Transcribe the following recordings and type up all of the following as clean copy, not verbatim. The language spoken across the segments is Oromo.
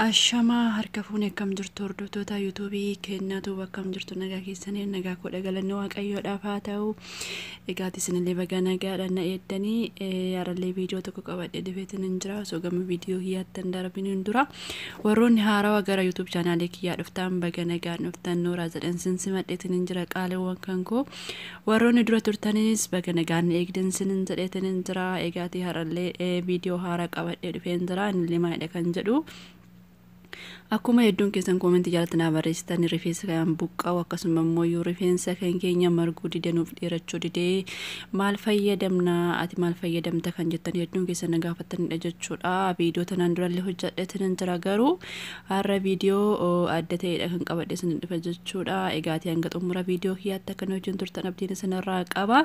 Ashamaa harka fuune akkam jirtu hordoftoota yuutuubii keenyaatu akkam jirtu nagaa keessanii nagaa koo galanni waaqayyoodhaaf haa ta'u. Egaa isinillee baga nagaadhaan na eeddanii harallee viidiyoo tokko qabadhee dhufeetiin hin jira. Osoo gama viidiyoo kiyyaatti hin darbiniin dura warroonni haarawaa gara yuutuub chaanaalii kiyyaa dhuftan baga nagaan dhuftan nooraa jedhan sin simadheetiin hin jira qaaliiwwan kan koo. Warroonni dura turtanis baga nagaan eegdan sinin jedheetiin hin jira. Egaatii harallee viidiyoo haaraa qabadhee dhufeen jira. Innillee maalidha kan jedhu. Akkuma hedduun keessan koomentii jalatti naa barreessitan rifeensa kan buqqa'u akkasuma immoo yoo rifeensa kan keenya marguu didee nuuf dheerachuu didee maal fayyadamna ati maal fayyadamta kan jettan hedduun keessan na gaafattanidha jechuudha. Viidiyoo tanaan durallee hojjedheetin hin jira garuu har'a viidiyoo adda ta'edha kan qabadhe isin dhufe jechuudha. Egaatii hanga xumura viidiyoo kiyyaatti akka nu wajjin turtan abdiin isinirraa qaba.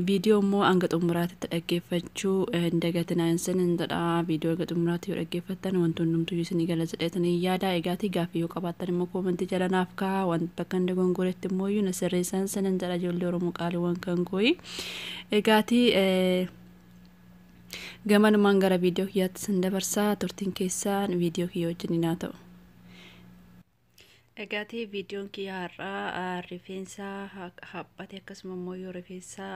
Viidiyoo immoo hanga xumuraatti dhaggeeffachuu hin dagatinaa isin jedha. Viidiyoo hanga xumuraatti yoo dhaggeeffattan wanti hundumtuu isinii gala jedheetan yaada. Egaatii gaaffii yoo qabaattan immoo koomentii jala naaf kaa'aa. Wanti bakka hin dogongoretti immoo iyyuu na sirreessan isin jedha ijoollee Oromoo qaaliiwwan kan kooyi. Egaatii gamanumaan gara viidiyoo kiyyaatti isin dabarsaa turtiin keessaan viidiyoo kiyya wajjin haa ta'u. Egaatii viidiyoon kiyya har'aa rifeensa haphate akkasuma immoo yoo rifeensa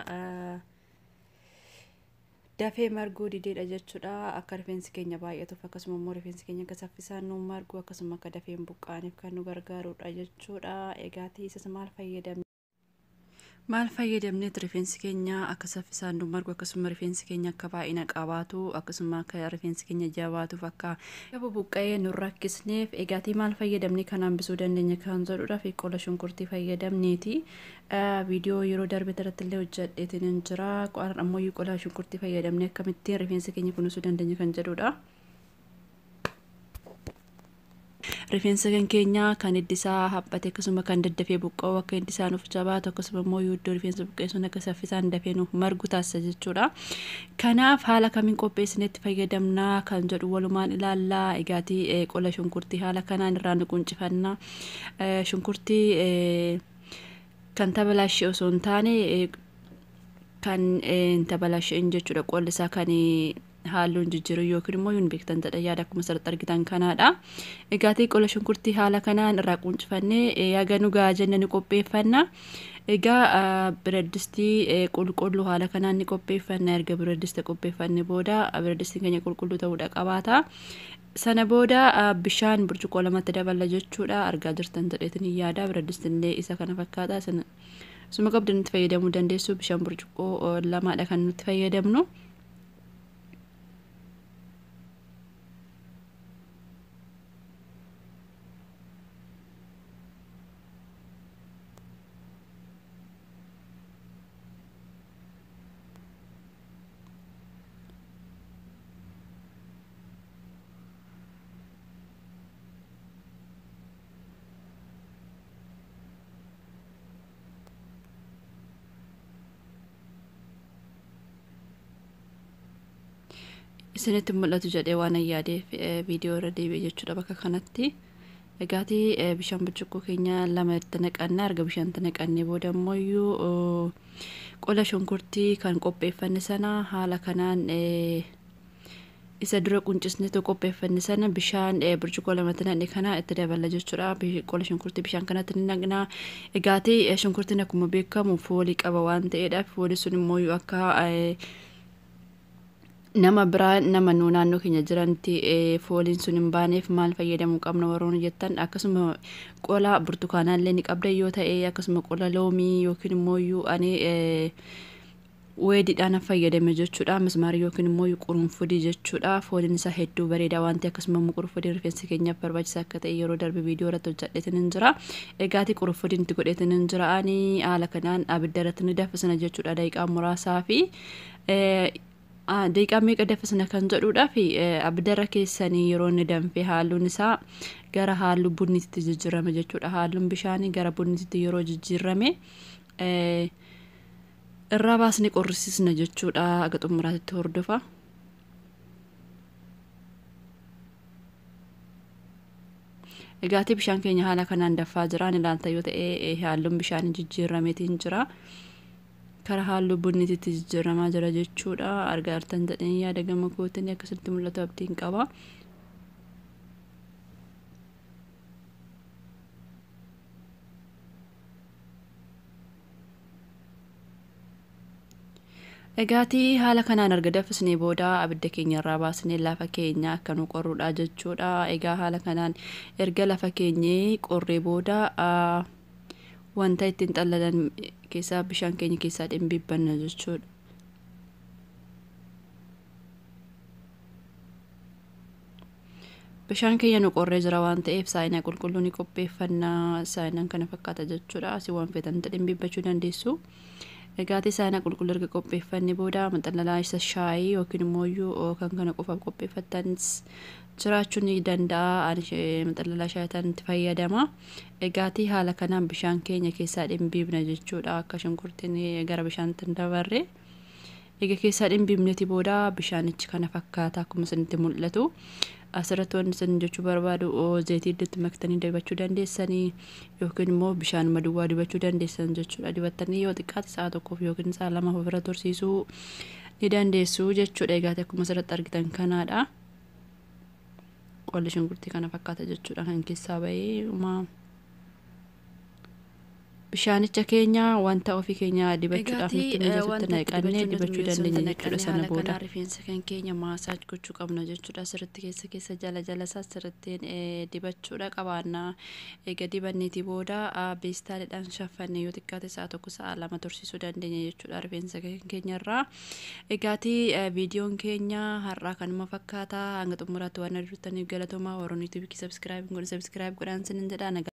dafee marguu dideedha jechuudha. Akka rifeensi keenya baay'atuuf akkasuma immoo rifeensi keenya akka saffisaan nu margu akkasuma akka dafee hin buqqaaneef kan nu gargaarudha jechuudha. Egaatii isas maal fayyadamne? Maal fayyadamneet rifeensi keenya akka saffisaan nu margu akkasuma rifeensi keenya akka baay'ina qabaatu akkasuma akka rifeensi keenya jabaatuuf akka bubuqqa'ee nu rakkisneef egaatii maal fayyadamne kan hambisuu dandeenya kan jedhudha fi qola shunkurtii fayyadamneeti. Viidiyoo yeroo darbe irratti illee hojjedheetiin hin jira. Ammoo qola shunkurtii fayyadamne akkamittiin rifeensa keenya kunuunsuu dandeenya kan jedhudha. Rifeensa kan keenya kan hiddisaa haphate akkasuma kan daddafee buqqa'u akka hiddisaa nuuf jabaatu akkasuma immoo iddoo rifeensa buqqeessuun akka saffisaan dafee nuuf margu taasisa jechuudha. Kanaaf haala kamiin qopheessinetti fayyadamnaa kan jedhu walumaan ilaallaa. Egaatii qola shunkurtii haala kanaan irraa nu quncifanna. Shunkurtii kan tabalaashee osoo hin taane kan hin tabalaasheen jechuudha. Qolli isaa kan halluun jijjiiru yookiin immoo yoon beektan jedha yaada akkuma asirratti argitan kanaadha. Egaatii qola shunkurtii haala kanaan irraa quncifannee haga nu gahaa jenne ni qopheeffanna. Egaa biradistii qulqulluu haala kanaan ni qopheeffanna. Erga biradistii qopheeffanne booda biradistiin keenya qulqulluu ta'uudha qabaata. Sana booda bishaan burcuqqoo lamatti daballa jechuudha. Argaa jirtan jedheetin yaada. Biradistiin illee isa kana fakkaata. Suma qabdan itti fayyadamuu dandeessu. Bishaan burcuqqoo lamaadha kan nuti fayyadamnu. Isinitti mul'atu jedhee waan yaadeef viidiyoo irra deebi'e jechuudha bakka kanatti. Egaatii bishaan burcuqqoo keenya lama itti naqanna. Erga bishaan itti naqannee booda immoo qola shunkurtii kan qopheeffanne sana haala kanaan isa dura quncisneetu qopheeffanne sana bishaan burcuqqoo lamatti naqne kana itti daballa jechuudha. Qola shunkurtii bishaan kanatti ni naqna. Egaatii shunkurtiin akkuma beekamu foolii qaba waan ta'eedhaaf foolii sun immoo akka nama biraa nama nu naannoo keenya jiranitti fooliin sun hin baaneef maal fayyadamuu qabna warroonni jettan akkasuma qola burtukaanaallee ni qabda yoo ta'e akkasuma qola loomii yookiin immoo ani weediidhaan fayyadame jechuudha. Mismaarii yookiin immoo qurunfudii jechuudha. Fooliin isaa hedduu bareedaa waan ta'e akkasuma immoo qurunfudiin rifeensa keenyaaf barbaachisaa akka ta'e yeroo darbe viidiyoo irratti hojjedheetin hin jira. Egaatii qurunfudiin itti godheetin hin jira. Ani haala kanaan abidda irratti ni danfisna jechuudha daqiiqaa muraasaa fi daqiiqaa meeqa danfisna kan jedhuudhaaf abiddarra keessanii yeroo inni danfe halluun isaa gara halluu bunniitti jijjiirame jechuudha. Halluun bishaanii gara bunniitti yeroo jijjiirame irraa baasnee qorrisiisna jechuudha. Aga xumuraatti hordofa. Egaatii bishaan keenya haala kanaan danfaa jira. Ilaalta yoo ta'e halluun bishaanii jijjiirameetiin jira. Karaa halluu bunniitti jijjiiramaa jira jechuudha. Argaa jirtan jedhanii yaada gama kootiin akkasitti mul'atu abdiin qaba. Egaatii haala kanaan erga danfisnee booda abidda keenya irraa baasnee lafa keenya akka nu qorruudha jechuudha. Egaa haala kanaan erga lafa keenyee qorree booda wanta ittiin xallalan keessaa bishaan keenya keessaa dhimbiibbanna jechuudha. Bishaan keenya nu qorree jira waan ta'eef saayinaa qulqulluu ni qopheeffanna. Saayinaan kana fakkaata jechuudha. Asii waan feetanitti dhimbiibbachuu dandeessu. Egaatii saayinaa qulqulluu erga qopheeffanne booda maxxanalaa isa shaayii yookiin immoo kan kana qofaaf qopheeffattanis jiraachuu ni danda'a. Ani maxxanalaa shaayitaan itti fayyadama. Egaatii haala kanaan bishaan keenya keessaa dhimbiibna jechuudha. Akka shunkurtiin gara bishaanitti hin dabarre. Egaa keessaa dhimbiibneeti booda bishaanichi kana fakkaata akkuma isinitti mul'atu. Asirratti wanti isin jechuu barbaadu zeetii itti maktanii dibachuu dandeessanii yookiin immoo bishaanuma duwwaa dibachuu dandeessan jechuudha. Dibattanii yoo xiqqaate sa'a tokkoof yookiin sa'a lamaaf ofirra tursiisuu ni dandeessu jechuudha. Egaa akkuma asirratti argitan kanaadha. Qolli shunkurtii kana fakkaata jechuudha kan keessaa bahee. Bishaanicha keenya wanta ofii keenya dibachuudhaaf nutti mijatutti naqannee dibachuu dandeenya jechuudha. Sana booda rifeensa kan keenya massage gochuu qabna jechuudha. Sirriitti keessa keessa jala jala isaa sirriitti dibachuudha qabaanna. Egaa dibanneetii booda beestaaliidhaan shaffanne yoo xiqqaate sa'a 1 sa'a 2 tursiisuu dandeenya jechuudha rifeensa kan keenyarraa. Egaatii viidiyoon keenya har'aa kanuma fakkaata. Hanga xumuraatti waan hordofaniif galatoomaa. Warroonni yuutuubii subscribe godhan subscribe godhaan sinin jedha.